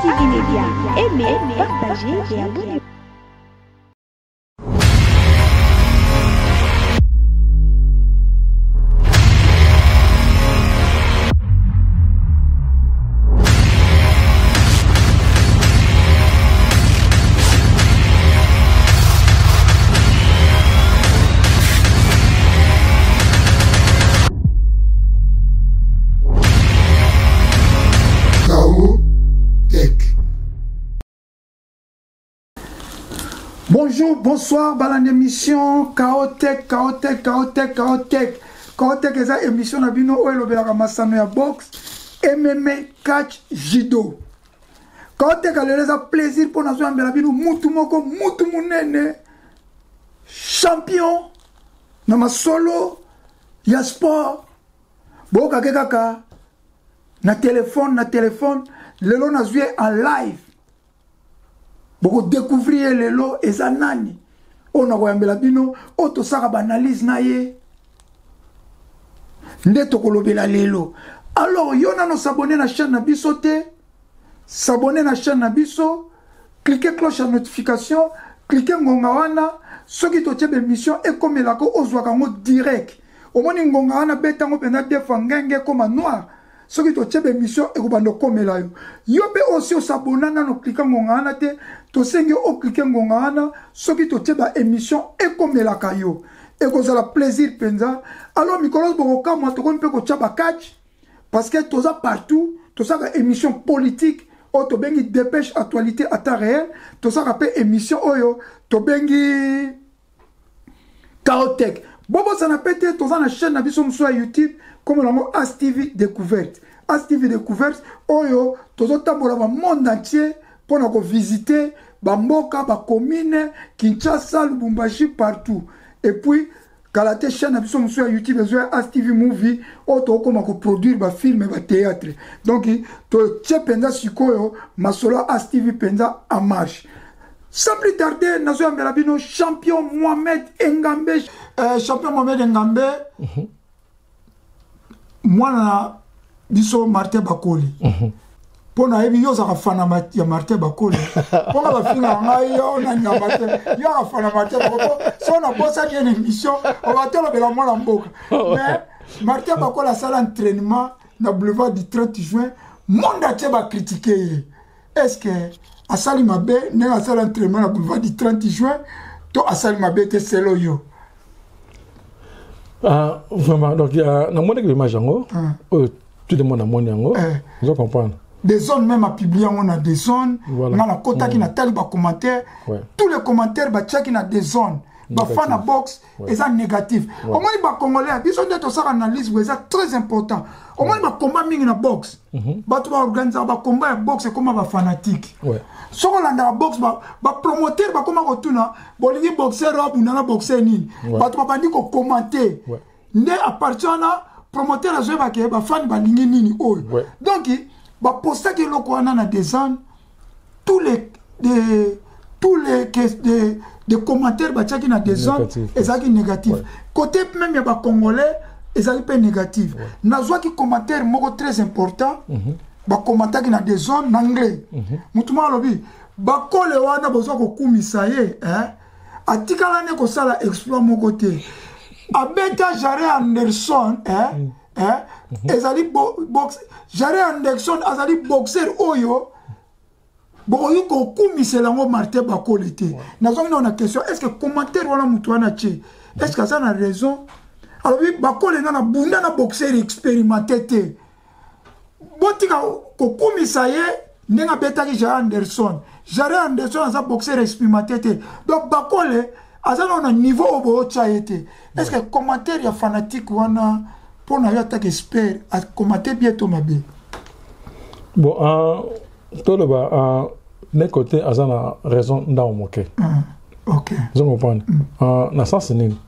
ASTV Media. Aimez, partagez et abonnez-vous. Bonjour, bonsoir, balande émission Chaotech, Chaotech, Chaotech, Chaotech. Chaotech eza émission na bino oyo elobelaka masano ya boxe, MMA, catch, judo. Chaotech lelo eza plaisir mpo nazoyambela bino mutu moko mutu munene champion na masolo ya sport boyokake kaka na telefone na telefone lelo nazwi ye en live bokodecouvrir ye lelo eza nani oyo nakoyambela bino oyo tosaka baanalyse na ye nde tokolobela lelo alors yo nano s'abonne na chaîne na biso te s'abonne na chaîne na biso clique cloche ya notification clique ngonga wana soki totie baémission ekomelaka ozwaka yango direct omoni ngonga wana beta yango mpenza deux fois ngenge ekoma noir soki totie baémission ekobanda okomela yo yo mpe osi osabona nano klika ngonga wana te tosengi oklike ngonga wana soki totie baémission ekomelaka yo ekozala plaisir mpenza alors mikolo bokokamwa tokomi mpe kotya bacatch parce que toza partout tosalaka émission politique oyo tobengi dépêche actualité à temps réel tosalaka mpe émission oyo tobengi Chaotech. Bobosana pe te toza na chaîne na biso mosusu ya YouTube kombo nango As TV Découverte. As TV Découverte oyo tozotambola ba monde entier mpo na kovisite bamboka bacommune Kinshasa, Lubumbashi partout. Et puis kala te chaîne na biso mosusu ya YouTube ezo ya As TV Movie oyo tokokoma koproduire bafilme batheatre. Donc totie mpenza sikoyo masolo ya As TV mpenza en marche. Sans plus tarder, nazoyambela bino champion Mohamed Engambe. Champion Mohamed Engambe, mwana na biso Martin Bakoli. Mpo nayebi yo ozalaka fana ya Martin Bakoli. Mpo nga bafingaka ngai yo nani ya Martin. Yo aka fana Martin Bakoli. So nabosaki ye na émission, obatolobela mwana mboka. Mais Martin Bakoli asala entraînement na boulevard du 30 juin, monde entier bacritique ye. Est-ce que asali mabe ndenge asali entraînement na boulevard du 30 juin to asali mabe te selo yo? Ah, vraiment, donc namonaki image yango oyo tout le monde amoni yango, ozo comprendre. Des zones même a publié yango na des zones. Nga nakotaki natali bacommentaire, tous les commentaires batiaki na des zones bafan na boxe eza négatif. Omoni bacongolais biso nde tosaka analyse boye, eza très important. Omoni bakomba mingi na boxe, bato baorganisaka bakomba ya boxe ekoma bafanatique. Soki olandaka boxe, bapromoteur bakoma kotuna bolingi boxeur oyo abunda na boxeur nini, bato babandi kocommenter nde à partir wana promoteur azoyebake bafani balingi nini oyo. Donc bapostaki eloko wana na design, tous les de, tous les des commentaires batiaki na des zones ezalaki négatif. Côté même ya bacongolais ezalaki mpe négatif. Nazwaki commentaire moko très important, bacommentaki na des zones na anglais. Motu moko alobi bakole wana bozwa kokumisa ye, atikala ne kosala exploit moko te, abeta Jare Anderson, ezali boxe. Jare Anderson azali boxeur oyo bokoki kokumisela yango Martin Bakole te. Nazongi nao na question: est ce que commentaire wana motu wana tie, est ce que aza na raison? Alobi Bakole nga na bunda na boxeur expérimenté te, botika kokumisa ye ndenge abetaki Jare Anderson. Jare Anderson aza boxeur expérimenté te, donc Bakole aza nao na niveau oyo bootya ye te. Est ce que commentaire ya fanatique wana mpo na yo atake expert acommenter bien to mabe? Bon, toloba ne côté aza na raison ndambo moke. Ozo comprendre na sens nini?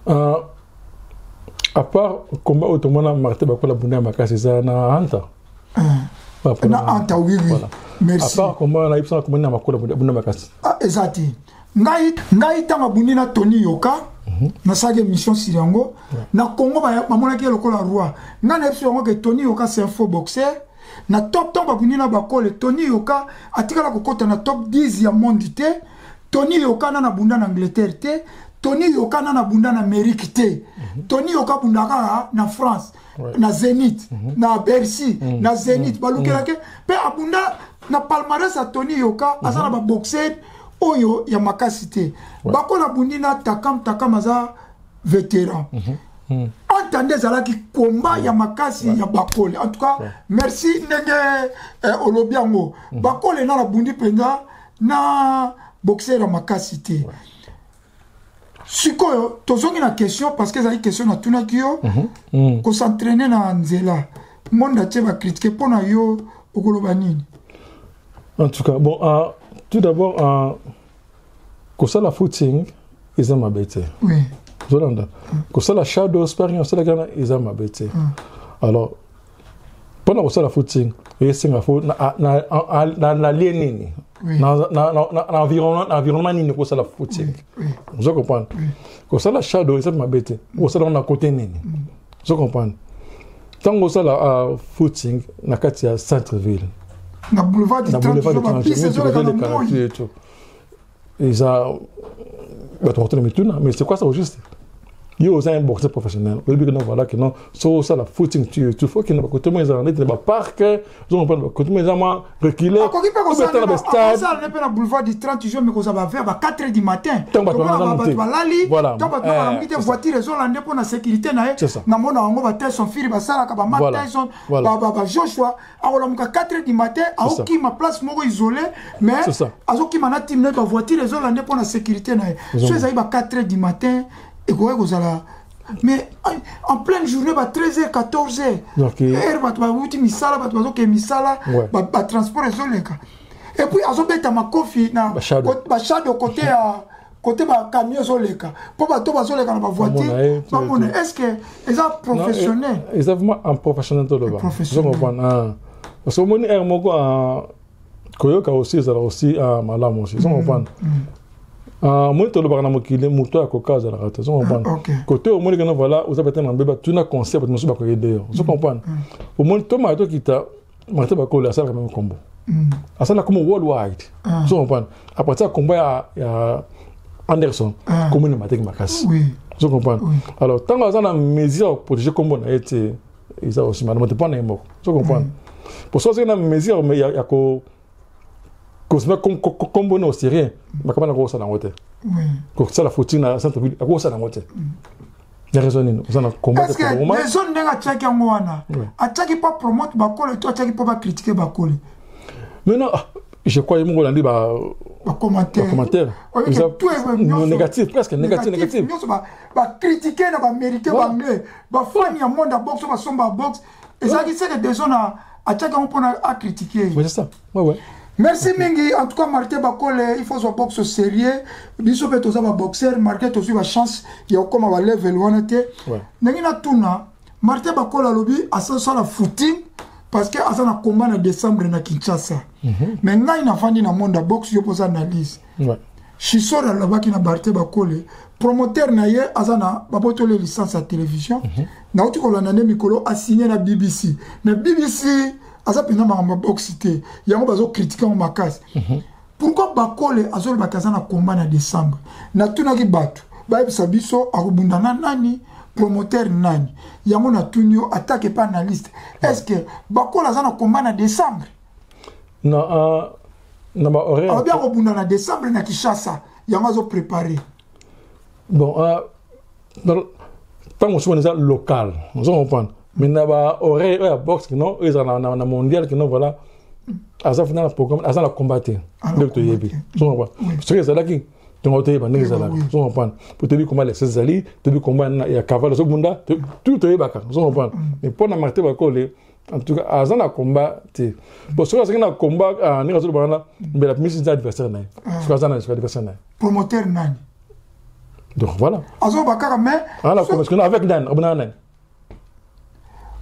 À part combat oyo tomona Martin Bakola bunda ya makasi eza na Hunter. Na Hunter, oui. Voilà. Merci. À part combat na yebisaka komona Bakola bunda makasi. Ah, eza te. Ngai ntango abundi na Tony Yoka, nasalaki émission sur yango na Congo, bamonaki ye lokola roi. Ngai nayebi yango ke Tony Yoka, c'est un faux boxeur. Na top, ntango babundi na Bakole, Tony Yoka atikala kokɔta na top 10 ya monde te. Tony Yoka na bunda na Angleterre te, Tony Yoka na bunda na Amérique te. Tony Yoka abunda kaka na France, na Zénith, na Bercy, na Zénith balukelaki mpe abunda. Na palmarès ya Tony Yoka, aza na baboxer oyo ya makasi te. Bakola abundi na Takam. Takam aza vétéran. Entende ezalaki combat ya makasi ya Bakole. En tout cas, merci ndenge olobi yango. Bakole na nabundi mpenza na boxer ya makasi te. Sikoyo tozongi na question, parce que ezali question natunaki yo. Kos'entraîner na nzela, monde atie bacritiquer mpo na yo, okoloba nini? En tout cas, bon, tout d'abord, kosala footing eza mabe te. Ozolanda, kosala shadow sparring osalaki wana eza mabe te. Alors, mpona kosala footing, esenga fo na lieu nini, na environnement nini kosala footing. Ozo comprendre? Kosala shadow eza mabe te. Kosala na côté nini? Ozo comprendre? Ntango osala footing na kati ya centre ville, na boulevard du 30, eza bato bakotuna mituna: mais c'est quoi ça au juste? Yo oza un boxeur professionnel, oyebi que non, voilà, que non, so osala footing, tu faut kende bakote mo ezala neti na baparc. Ozo comprendre? Bakote mo eza mwa reculé. Akoki mpe kosala mpe na boulevard du 30 juin, mais kozala vers ba 4 heures du matin. Ntango bato balali, ntango bato balamuki te, voiture ezolanda mpo na sécurité na ye. Namona yango, ba Tyson Fury basalaka, ba Mark Tyson, ba Joshua, akolamuka 4 heures du matin, aokima place moko isolé, mais azokima na team na ye, bavoiture ezolanda mpo na sécurité na ye. So ezali ba 4 heures du matin, ekoki kozala, mais en pleine journée, ba 13 heures, 14 heures, heure bato bawuti misala, bato bazokende misala, batransport ezoleka, et puis azobeta makofi na bashadow côté ya côté bacamion ezoleka, mpo bato bazoleka na bavoiture bamona. Est ce que eza professionnel? Eza vraiment un professionnel, toloba. Comprendre, parce que omoni, heure moko koyoka aussi ezala aussi malamu aussi. Ozo comprendre? Omoni, tolobaka na mokili, moto akoka azalaka te. Ozo comprendre? Côté omoni que non, voilà, oza peut-être na mbeba, tuna conseil bato mosusu bakoyede yo. Ozo comprendre? Omoni, tomaka tokita, Martin Bakole asalaka même kombo, asala kombo worldwide. Ozo comprendre? À partir ya kombo ya Anderson, kombo na mateki makasi. Ozo comprendre? Alors, ntango aza na mesure ya protéger kombo na ye te, eza aussi malamu te mpo na ye moko. Ozo comprendre? Pour so azali na mesure ya ko kozima kombo na au sérieux, makambo na kosala yango te. Kosala footing na centre ville, akosala yango te. Ya raison nini? Oza na combat. Raison ndenge atiaki yango wana, atiaki mpo promote Bakole to atiaki mpo bacritiquer Bakole? Mais non, je crois ye moko olandi ba bacommentaire. Commentaire négatif, presque négatif, négatif. Nyonso bacritiquer na baaméricain, baanglais, bafani ya monde ya boxe, basomba ya boxe, ezalaki seke deso na atiaki yango mpona acritiquer. Oui, c'est ça, ouais. Merci mingi. En tout cas, Martin Bakole, il faut zwa boxe au sérieux. Biso mpe toza baboxer, malgré tozwi bachance ya kokóma balevel wana te. Ndenge natuna, Martin Bakole alobi asosala footing parce que aza na combat na décembre na Kinshasa. Mais ngai nafandi na monde ya boxe, yo mpoza analyse. Chisor alobaki na Martin Bakole, promoteur na ye, aza na babotoli licence ya télévision. Nauti kolanda nde mikolo asigné na BBC, mais BBC aza mpenza makambo ya boxe te, yango bazocritiquer yango makasi. Pourquoi Bakole azolobaki aza na combat na décembre? Natunaki bato, bayebisa biso akobunda na nani, promoteur nani. Yango natuni yo atake pa analyste, est ce que Bakole aza na combat na décembre? Na bahoraire. Alobi akobunda na décembre na Kinshasa, yango azoprépare. Bon, ntango mosusu wana eza local, ozo comprendre? Mais na bahoraire oyo ya boxe, kino oyo ezala na mondial, kino voilà, aza fina na programme, aza na combat te. Ndenge toyebi, ozo comprendre? Soki ezalaki tongo, toyeba ndenge ezalaka. Ozo comprendre? Po toyebi combat lese ezali, toyebi combat ya cavale ozobunda, tout toyebaka. Ozo comprendre? Mais mpo na Martin Bakole, en tout cas, aza na combat te. Bon, soki azalaki na combat, ndenge azoloba wana, mbela misi eza adversaire na ye. Soki aza na adversaire na ye. Promoteur nani? Donc voilà. Azoba kaka, mais ala combat avec nani? Abona nani?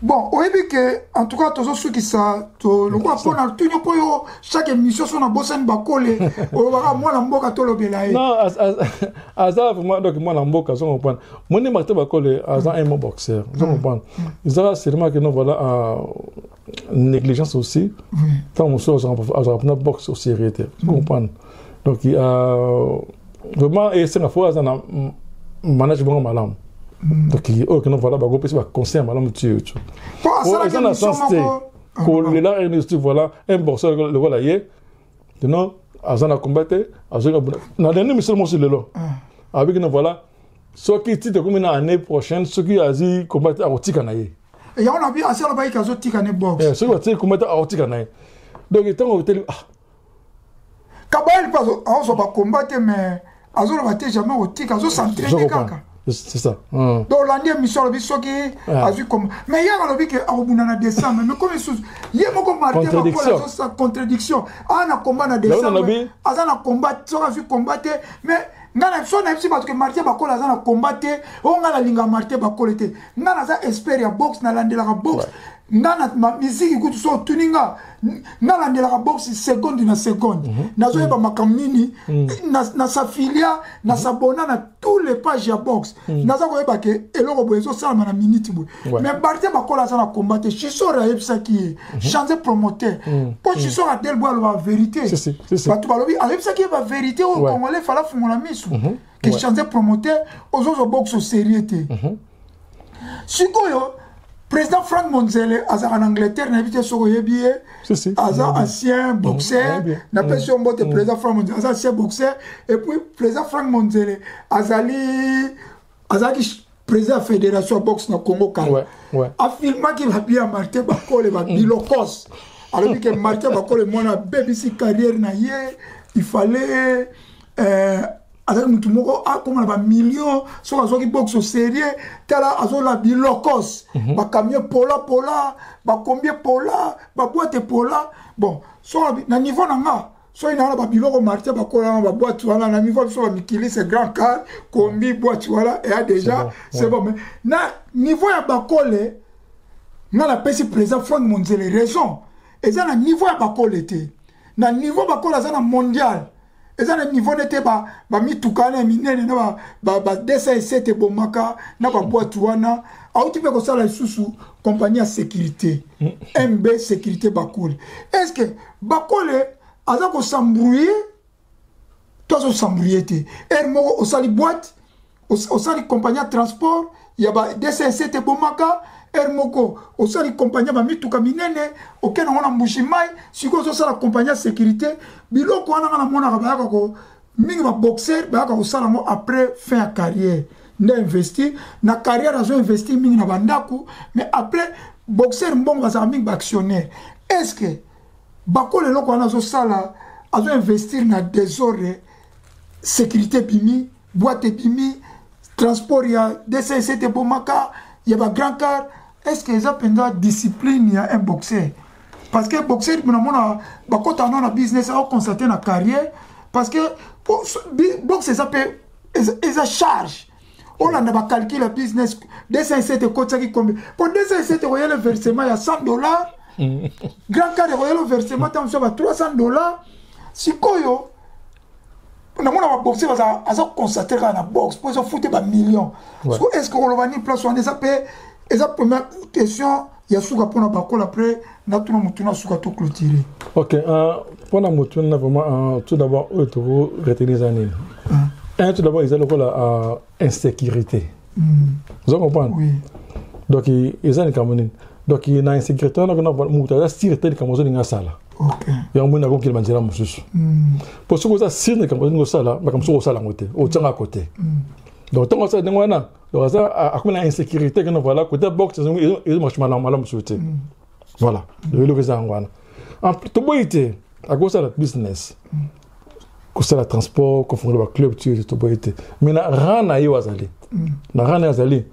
Bon, oyebi ke en tout cas tozosukisa lokola mpo na tuni mpo yo chaque émission so nabosani Bakole, olobaka mwana mboka, tolobela ye. Non, aza vraiment donc mwana mboka, ozo comprendre. Moni Martin Bakole aza un bon boxeur, ozo comprendre. Ezaka seulement que non, voilà, négligence aussi. Ntango mosusu azwaka mpena boxe au sérieux te, ozo comprendre. Donc vraiment esenga fo aza na management malamu. Donc oyo kino, voilà, bakopesa baconseil ya malamu ti oyo eza na sens te kolela ernest. Voilà, un boxeur lokola ye, non, aza na combat te, azoki na dernier misolo mosu lelo abiki no. Voilà, soki ti tokomi na année prochaine, soki azwi combat te, akotika na ye. Yango na bi asi alobaki azotika ne boxe. Soki batiki combat te, akotika na ye. Donc ntango oteli, ah. Kabayeli mpe azozwa bacombat te, mais azoloba te jamais akotika, azos'entraîner kaka. C'est ça. Donc olandi émission, alobi soki azwi combat, mais yaka alobi ke akobunda na décembre, mais comme lisusu ye moko Martin Bakole azosa contradiction, aza na combat na décembre, aza na combat, soki azwi combat te. Mais nga na so nayebisi bato ke Martin Bakole aza na combat te. Oyo nga nalingaka Martin Bakole te, nga naza expert ya boxe, nalandelaka boxe. Nga na miziki kutu, so otuni nga, nga nalandelaka boxe seconde na seconde. Nazoyeba makambo nini na s'affilier, na s'abonner na tous les pages ya boxe. Naza koyeba ke eloko boye ezosalama na minute boye. Mais Martin Bakole aza na combat te. Chisor ayebisaki ye change promoteur, mpo Chisor Adel boye aloba vérité. Bato balobi ayebisaki ye bavérité oyo congolais fala fungola misu ke change promoteur, ozozwa boxe au sérieux te. Sikoyo président Frank Monzele azalaka na Angleterre, nayebi te soki oyebi ye, aza ancien boxeur. Napesi yo mbote, président Frank Monzele aza ancien boxeur. Et puis président Frank Monzele azali azalaki président ya fédération ya boxe na Congo kala. Afilmaki babi ya Martin Bakole, babilokos, alobi ke Martin Bakole mwana abebisi carrière na ye. Il fallait azalaki mutu moko akóma na bamillion soki azwaki boxe au sérieux. Tala, azola bilokos, bacamion pola pola, bakombie pola, baboîte pola. Bon, so na niveau na nga, soki naa na babiloko Martin Bakola na baboîte wana, na niveau biso bamikili, c'est grand car, kombi, boîte wana eya déjà, c'est bon. Mais na niveau ya Bakole, nga napesi président Frank Monzele raison, eza na niveau ya Bakole te. Na niveau Bakole aza na mondial, eza na niveau nete bamituka wana ya minene na ba 207 ebomaka na baboîte wana. Auti mpe kosala lisusu compagnie ya sécurité, MB Sécurité Bakole. Est ce que Bakole aza kos'embrouiller to azos'embrouiller te? Heure moko osali boîte, osali compagnie ya transport ya ba 207 ebomaka, heure moko osali compagnie ya bamituka minene, okende yango na Mbushi Mai, sikoyo ozosala compagnie ya sécurité. Biloko wana nga namonaka bayaka ko mingi, baboxer bayaka kosala yango après fin ya carrière nde investir na carrière. Azo investir mingi na bandako, mais après boxer mbongo bazalaka mingi baactionnaire. Est ce que Bakola eloko wana azosala, azo investir na désordre? Sécurité ebimi, boîte ebimi, transport ya 207 ebomaka, ya bagrand car. Est ce que eza mpenza discipline ya un boxer? Parce que boxer, namona bakota no na business, aoconstate na carrière, parce que boxe eza mpe eza charge. Olanda bacalcul ya business, 207 ekotiaki combien? Po 207 ekoyela versement ya 100 $, grand car ekoyela versement ntango mosusu ya ba 300 $. Sikoyo namona baboxer aza constate kaka na boxe mpo ezofute bamillion. Siko est ce que koloba nini place wana? Eza mpe eza première question ya suka mpona Bakola. Après natuna motuna suka, to clôturer. Ok, mpona motuna, vraiment, tout d'abord oyo toko retenir eza nini? Un, tout d'abord eza lokola insécurité, oza comprendre? Oui. Donc eza likambo nini? Donc na insécurité wana, moto aza sûr te likambo ozolinga asala. Yango moni akokende banzela mosusu, mpo soki oza sûr na likambo ozolinga osala, makambo soki osala yango te, otianga kote. Donc ntango osala ndenge wana, donc aza akomi na insécurité keno. Voilà, côté boxe ezomarche malamu malamu mosusu te. Voilà, eloko eza yango wana. Toboyi te akosala business, kosala transport, kofungola baclub ti toboyi te, mais na rang na ye oyo azali, na rang na ye azali,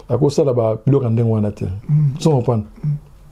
akosala babiloko ya ndenge wana te. Ozo comprendre?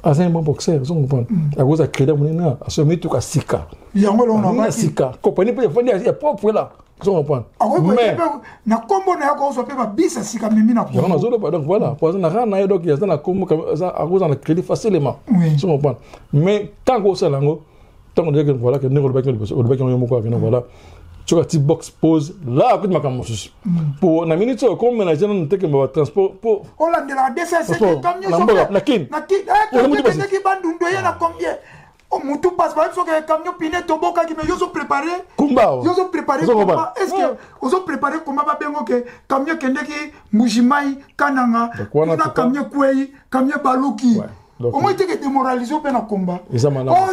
Aza un bon boxeur, ozo comprendre? Akozwa crédit monene, asomi mituka sika. Yango sika, compagnie mpe efandi ya propre la. Ozo comprendre? Mais na kombo na yako ozo pe ba bisa sika memi na kombo. Nazo loba donc voilà, po na rang na ye donc aza na kombo aza akoza na crédit facilement. Ozo comprendre? Mais tant que osala yango, tant que voilà que ndenge olobaki liboso, olobaki yango moko akende voilà. Soki ati box pose là akuti makambo mosusu po na minute oyo comme manager nanu te ke ba transport po olandelaka 207 camion na mboka na kin na kin eh bandundu eye na combien Oh, mutu passe ba soki camion pine tobokaki mais yo ozo préparer kumba yo ozo préparer kumba est ce que ozo préparer kumba ba bengo ke camion kendeki Mbujimayi Kananga kuna camion kwei camion baluki omoi te ke démoralise mpe na combat o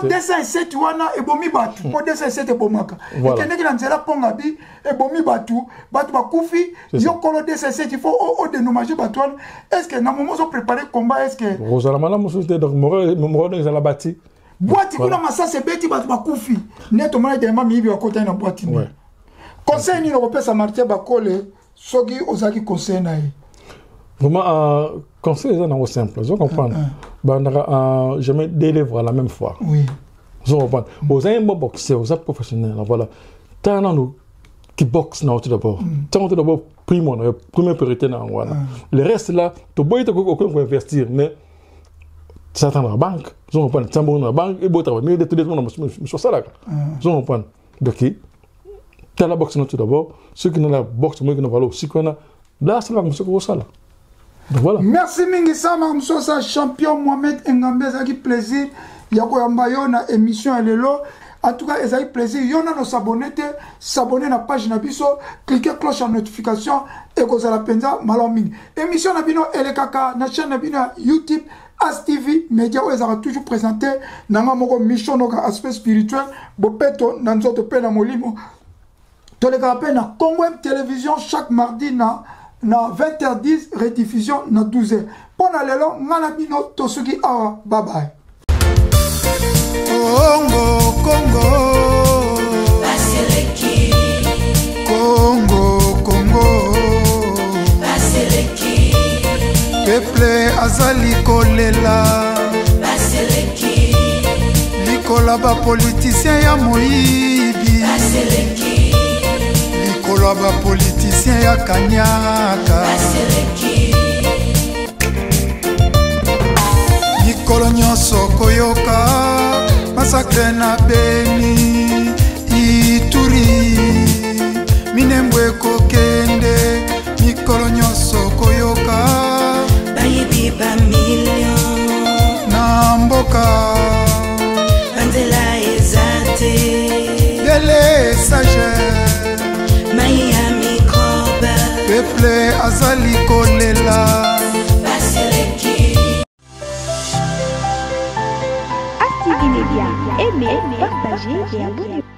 207 wana ebomi bato mpo 207 ebomaka ekendeki na nzela mponga bi ebomi bato bato bakufi yo kolo 207 il faut odénommage bato wana est ce que na moment ozo préparer combat est ce que ozala malamu mosusu te donc moral ezala bati bwati kuna masasi ebeti bato bakufi nde tomona dema miyibi bakotani na bwati nde conseil nini okopesa Martin Bakole soki ozalaki conseil na ye? Vraiment, conseil eza nango simple, ozo comprendre, bandaka jamais deux lèvres à la même fois. Ozo comprendre, oza un bon boxeur, oza professionnel, voilà, tala nanu kibox na yo tout d'abord, ntango tout d'abord primo na yo, première priorité na yango wana. Le reste là, toboyi te okoki koinvestir, mais sata na banque, ozo comprendre, tia mbongo na banque ebotaka bamille de mona mosusu asalaka, ozo comprendre. Donc tala boxe na tout d'abord, soki na la boxe moki na valeur osiki wana la asalaka mosusu kosala. Donc voilà. Merci mingi Sama Msosa, champion Mohamed Engambe, ezalaki plaisir ya koyamba yo na émission ya lelo. En tout cas, ezalaki plaisir. Yo nano s'abonner te, s'abonner na page na biso, cliquer cloche ya notification ekozala mpenza malamu mingi. Émission na bino elekaka na chaîne na bino ya YouTube As TV Media oyo ezalaka toujours présenté na nga moko Michon Noka, aspect spirituel, bopeto na nzoto mpe na molimo. Tolekaka mpe na Congo M Télévision chaque mardi na 20h10, rediffusion na 12h. Mpo na lelo nga na bino tosuki awa, bye bye. Congo, Congo, Congo, Congo, peuple azali kolela likola bapoliticien ya moyibi, likolo ya bapoliticien ya kanyaka. Mikolo nyonso koyoka massacre na Beni, Ituri, Minembwe ekokende. Mikolo nyonso koyoka bayibi bamillion na mboka, banzela eza te, délestage, mai ya microbe, peuple azali kolela. Baseleki. ASTV Media. Aimez, partagez et abonnez-vous.